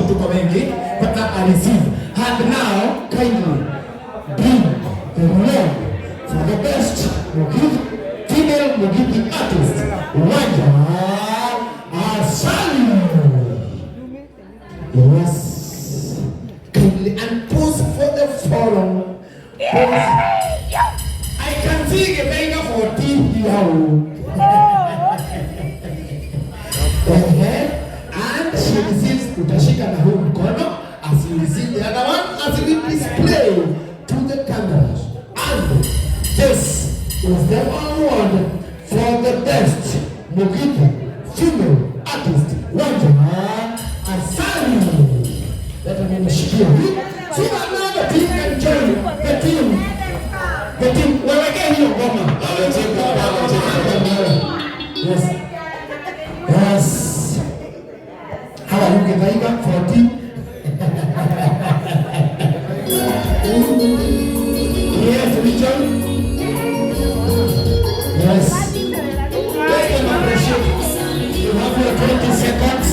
Tuko wengi mpaka a receive. And now kindly bring the award for the best Mugithi, female Mugithi artist, Wanja Asali. Yes. Kindly and pose for the forum. Pose. I can see Githaiga 14 here. Ehe. And she receives, utashika na huu mkono as you receive the other one as we display to the cameras. And this is the award for the best Mugithi female artist, Wanja Asali. Let me nishikie hii so that now the team can join the team. The team, waweke hiyo ngoma. Yes. Yes. How are you, Githaiga? 14. Yes, Richard. Yes. Let them appreciate. You have your 20 seconds.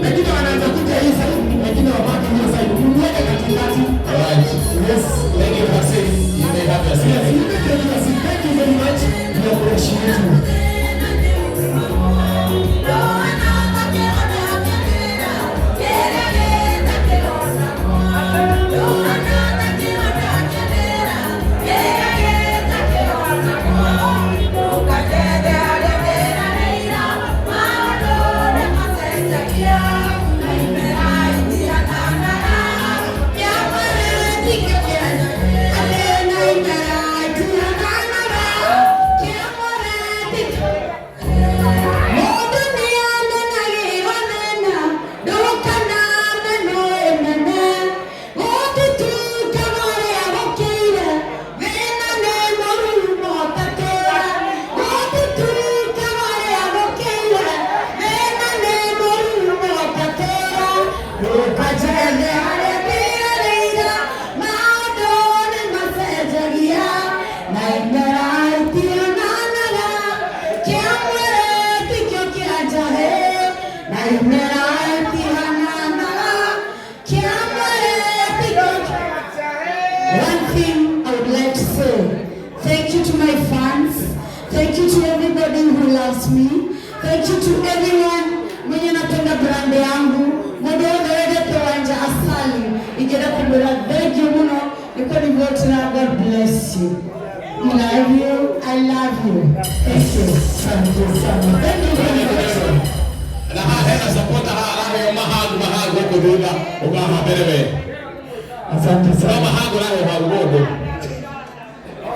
Wengine wanaanza kuja hii side, wengine wabaki hiyo side. Mweke katikati. All right. Yes. Thank you, Hassan. You may have your seat. Yes, you may take your seat. Thank you very much. We appreciate you. One thing I would like to say, thank you to my fans, thank you to everybody who loves me, thank you to everyone mwenye napenda brand yangu, mundu wothe wendete Wanja Asali, ingĩenda kũmwĩra thank you mũno nĩ kũribotera. God bless you. We love you. I love you. Thank you. Asante sana. Thank you very much. Na haha hena supporter haha araheo mahagu mahagu gũkũ thutha ũkaha mbere we. Asante No sana. Mahagu ũraheo hau ũgondu.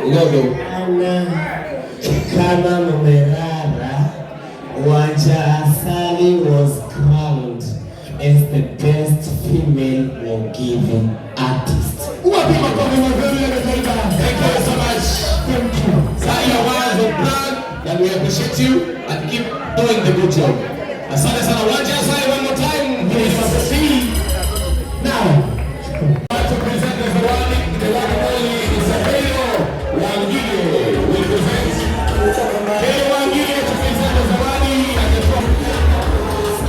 Ũgondu. Ana kama mumerara, Wanja Asali was crowned as the best female Mugithi artist. Wapi makofi mazuri ya Githaiga? Thank you so much. Thank you. Sir, your words of brand and we appreciate you and keep doing the good job. Asante sana, Wanja Asali, one more time. Yes. Now, To present the zawadi, the one and only Isabelo Wangige will present. Kelo Wangige to present the zawadi and the trophy.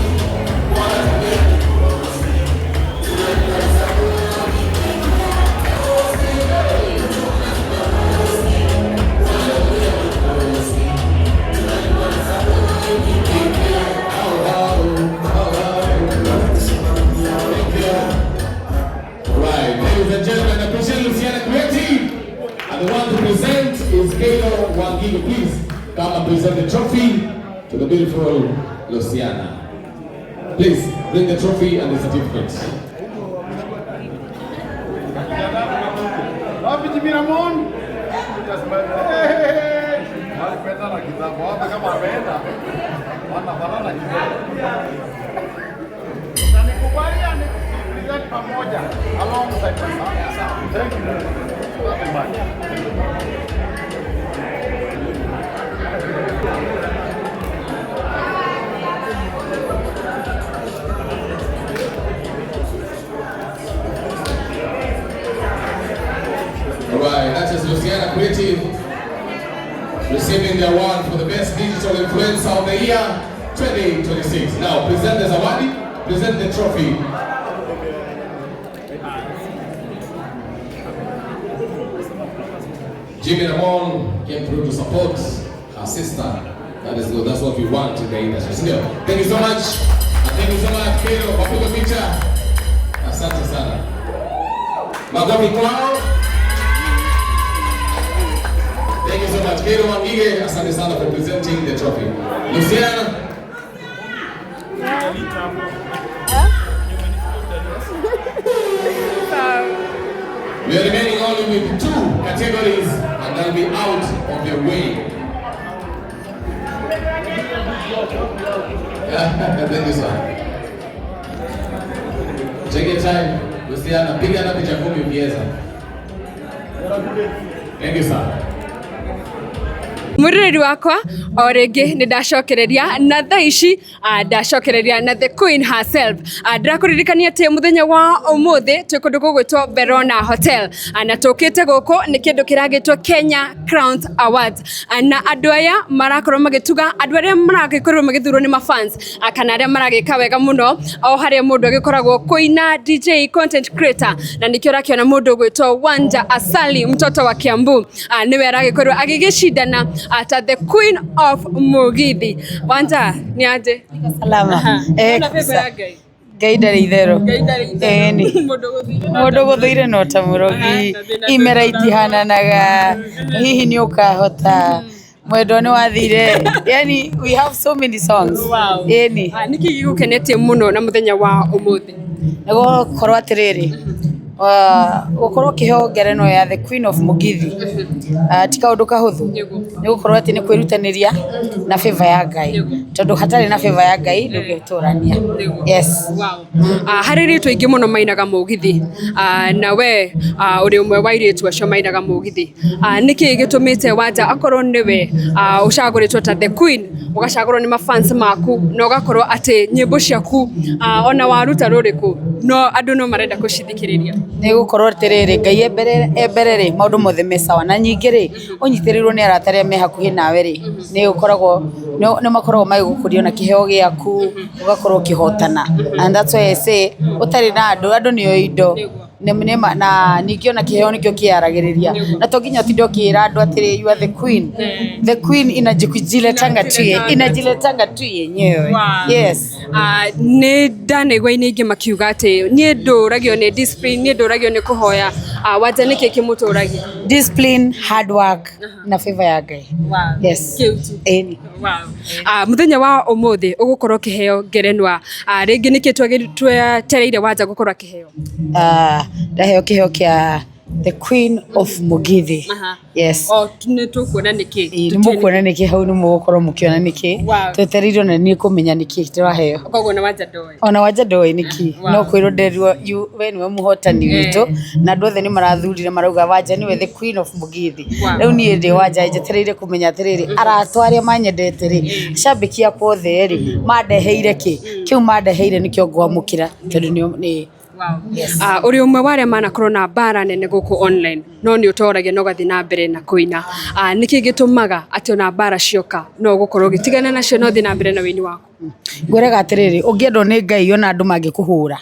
Right, ladies and gentlemen, appreciate Luciana Creative. And the one to present is Kelo Wangige. Please come and present the trophy to the beautiful Luciana. Please bring the trophy and the certificate. Wapi Jimmy Ramon? Hey! Walipendana kitambo, hata kama ameenda wanafanana kidogo. Na nikubalia ni present pamoja alongside. Thank you very much. All right, that is Luciana Creative receiving the award for the best digital influencer of the year. 2026. Now present the zawadi, present the trophy. Jimmy Ramon came through to support her sister. That is good. That's what we want in the industry. Sindio? Thank you so much. And thank you so much, Kero. Wapiga picha. Asante sana. Makofi kwao. Thank you so much. Kero Wangige, asante sana for presenting the trophy. Luciana. We are remaining only with two categories and they'll be out of the way. Thank you, sir. Take your time, Luciana. Piga na picha 10 ukiweza. Thank you, sir. Mwiroreri wakwa o rĩngĩ nĩ ndacokereria na thaa ici ndacokereria na the queen herself. Ndĩrakũririkania atĩ mũthenya wa ũmũthĩ twĩ kũndũ gũgwĩtwo Verona Hotel, na tũkĩte gũkũ nĩ kĩndũ kĩragĩtwo Kenya Crowns Awards, na andũ aya marakorwo magĩtuga andũ arĩa maragĩkorwo magĩthurwo nĩ mafans, kana arĩa maragĩka wega mũno o harĩa mũndũ agĩkoragwo kũina, DJ, content creator, na nĩkĩo ũrakĩona mũndũ ũgwĩtwo Wanja Asali, mtoto wa Kiambu, nĩwe aragĩkorwo agĩgĩcindana ta the queen of Mugithi. Wanja, ni aje? Salama. Eh, kabisa. Ngai ndarĩ itherũ. Ngai ndarĩ itherũ. Ĩni. Mũndũ gũthũire no ta mũrogi. Imera itihananaga. Hihi nĩ ũkahota. Mwendwa nĩ wathire. Yani we have so many songs. Wow. Ĩni. Nĩkĩ gĩgũkenetie mũno na mũthenya wa ũmũthĩ? Nĩ gũkorwo atĩrĩrĩ, gũkorwo ũkĩheo ngerenwa ya the queen of Mugithi ti kaũndũ kahũthũ, nĩ gũkorwo atĩ nĩ kwĩrutanĩria na favor ya Ngai, tondũ hatarĩ na favor ya Ngai ndũngĩtũrania. Yes. Wow. Harĩ airĩtu aingĩ mũno mainaga mũgithi, na we ũrĩ ũmwe wa airĩtu acio mainaga mũgithi, nĩkĩ gĩtũmĩte Wanja akorwo nĩwe ũcagũrĩtwo ta the queen, ũgacagũrwo nĩ mafans maku na ũgakorwo atĩ nyĩmbo ciaku ona waruta rũrĩkũ no andũ no marenda kũcithikĩrĩria? Nĩ gũkorwo atĩrĩrĩ, Ngai e mbere rĩ, maũndũ mothe me sawa, na ningĩ rĩ, ũnyitĩrĩirwo nĩ arata arĩa me hakuhĩ nawe rĩ, nĩ ũkoragwo nĩ makoragwo magĩgũkũria na kĩheo gĩaku ũgakorwo ũkĩhotana, and that's why I say ũtarĩ na andũ, andũ nĩo indo. Na ningĩ ona kĩheo nĩkĩo kĩyaragĩrĩria, na to nginya ũtinde ũkĩra andũ atĩrĩ you are the queen. The queen inajiletanga tu yenyewe. Yes. Nĩ ndanaigua aini aingĩ makiuga atĩ niĩ ndũragio nĩ discipline, niĩ ndũragio nĩ kũhoya. Wanja nĩkĩ kĩmũtũragia? Discipline, hard work na favor ya Ngai. Yes. Kĩu tu. Ĩni. Wow. Mũthenya wa ũmũthĩ ũgũkorwo ũkĩheo ngerenwa, rĩngĩ nĩkĩ twetereire Wanja gũkorwo akĩheo? Ndaheo kĩheo kĩa the queen of Mugithi. Yes. O nĩ tũkuona nĩkĩ. Nĩ mũkuona nĩkĩ hau, nĩ mũgũkorwo mũkĩona nĩkĩ. Twetereire ona niĩ kũmenya nĩkĩ ndĩraheo. Koguo na Wanja ndoĩ. Ona Wanja ndoĩ nĩkĩ. No kwĩrwo nderirwo we nĩwe mũhotani witũ, na andũ othe nĩ marathurire marauga Wanja nĩwe the queen of Mugithi. Rĩu niĩ ndĩ Wanja njetereire kũmenya atĩrĩrĩ, arata arĩa manyendete rĩ, cambĩki akwa othe rĩ, mandeheire kĩ, kĩu mandeheire nĩkĩo ngwamũkĩra, tondũ nĩ Yes. Ũrĩ ũmwe wa arĩa manakorwo na mbara nene gũkũ online, no nĩ ũtoragia na ũgathiĩ na mbere na kũina. Nĩkĩ gĩtũmaga atĩ ona mbara cioka no ũgũkorwo ũgĩtigana nacio na ũthiĩ na mbere na wĩini waku? Ngwĩraga atĩrĩrĩ, ũngĩendwo nĩ Ngai ona andũ mangĩkũhũra,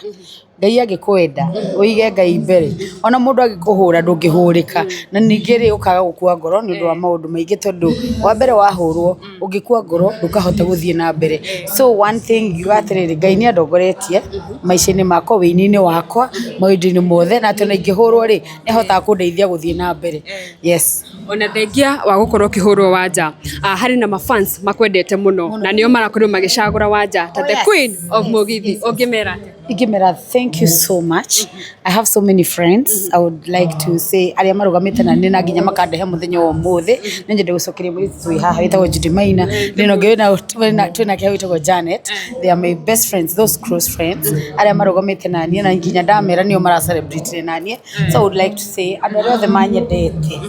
Ngai angĩkwenda ũige Ngai mbere, ona mũndũ angĩkũhũra ndũngĩhũrĩka, na ningĩ rĩ, ũkaga gũkua ngoro nĩ ũndũ wa maũndũ maingĩ, tondũ wa mbere wahũrwo ũngĩkua ngoro ndũkahota gũthiĩ na mbere. So one thing ngiuga atĩrĩrĩ, Ngai nĩ andongoretie maica-inĩ makwa, wĩini-inĩ wakwa, maũndũ-inĩ mothe, na atĩ ona ingĩhũrwo rĩ, nĩ ahotaga kũndeithia gũthiĩ na mbere. Yes. Ona thengia wa gũkorwo ũkĩhũrwo Wanja, harĩ na mafans makwendete mũno na nĩo marakorirwo magĩcagũra Wanja ta the queen of Mugithi, ũngĩmera atĩa? Ingĩmera thank you so much. I have so many friends. I would like to say arĩa marũgamĩte na niĩ na nginya makandehe mũthenya wa ũmũthĩ, nĩ nyende gũcokeria mũirĩtu wĩ haha wĩtagwo Judy Maina, ndĩna ũngĩ twĩna nake hau wĩtagwo Janet. They are my best friends, those close friends arĩa marũgamĩte na niĩ na nginya ndamera nĩo mara celebrate na niĩ. So I would like to say andũ arĩa othe manyendete,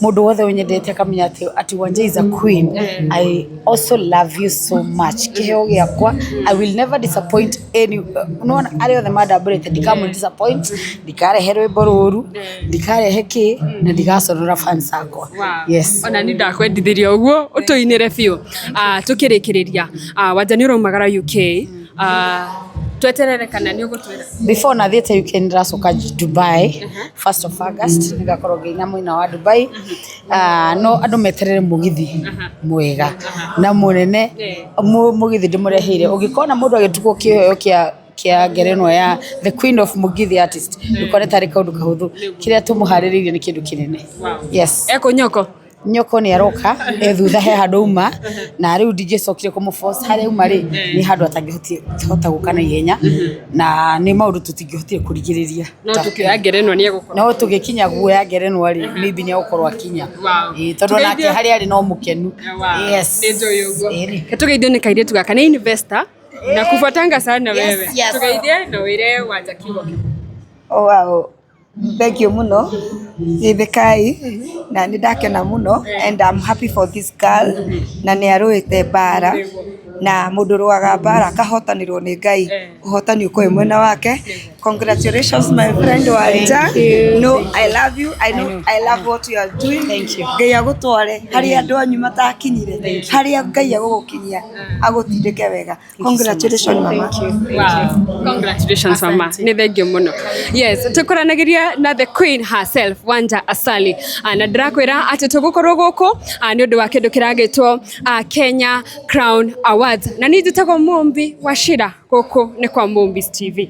mũndũ wothe ũnyendete akamenya atĩ Wanja is a queen. I also love you so much. Kĩheo gĩakwa, I will never disappoint any. No Nĩwona arĩa othe mandambũrĩte ndikamũ disappoint, ndikarehe rwĩmbo rũru, ndikarehe kĩ na ndigaconora fans akwa. Yes. Ona ni ndakwendithirie ũguo ũtũinĩre biũ. Tũkĩrĩkĩrĩria, Wanja nĩ ũraumagara UK, tweterere kana nĩ ũgũtwĩra? Before na thiĩte UK nĩndĩracoka Dubai 1st of August, nĩngakorwo ngĩina mwena wa Dubai. No andũ meterere mũgithi mwega na mũnene, mũgithi ndĩmũreheire. Ũngĩkona mũndũ agĩtukwo kĩheo kĩa kĩa ngerenwa ya the queen of Mugithi artist, ndũkone tarĩ kaũndũ kahũthũ. Kĩrĩa tũmũharĩrĩirie nĩ kĩndũ kĩnene. Yes. Ekũ nyoko? Nyoko nĩ aroka e thutha, he handũ auma na rĩu ndingĩcokire kũmũ force. Harĩa auma rĩ, nĩ handũ atangĩhota gũka na ihenya na nĩ maũndũ tũtingĩhotire kũrigĩrĩria. No tũkĩoya ngerenwa nĩ egũkorwo. No tũgĩkinya guoya ngerenwa rĩ, maybe nĩ egũkorwo akinya. Ĩĩ, tondũ onake harĩa arĩ no mũkenu. Yes. Nĩ njũĩ ũguo. Ĩĩ. Tũgeithio nĩ kairĩtu gaka, nĩ investor na kufuatanga sana. Wewe tũgeithie na wĩre Wanja kiugo kĩmwe. Oh, wow. Thank you muno Gĩthĩkai, na nĩ ndakena mũno and I'm happy for this girl, na nĩ arũĩte mbara, na mũndũ ũrũaga mbara akahotanĩrwo nĩ Ngai, ũhotani ũkorwo wĩ mwena wake. Congratulations, my friend Wanja. No, I love you. I know I love what you are doing. Thank you. Ngai agũtware harĩa andũ anyu matakinyire, harĩa Ngai agũgũkinyia, agũtindĩke wega. Congratulations, mama. Wow. Congratulations, mama. Nĩ thank you mũno. Yes, tũkũranagiria na the queen herself, Wanja Asali. Na ndĩrakwĩra atĩ tũgũkorwo gũkũ nĩ ũndũ wa kĩndũ kĩragĩtwo Kenya Crown Awards. Na niĩ njĩtagwo Mumbi wa Shira, gũkũ nĩ kwa Mumbi's TV.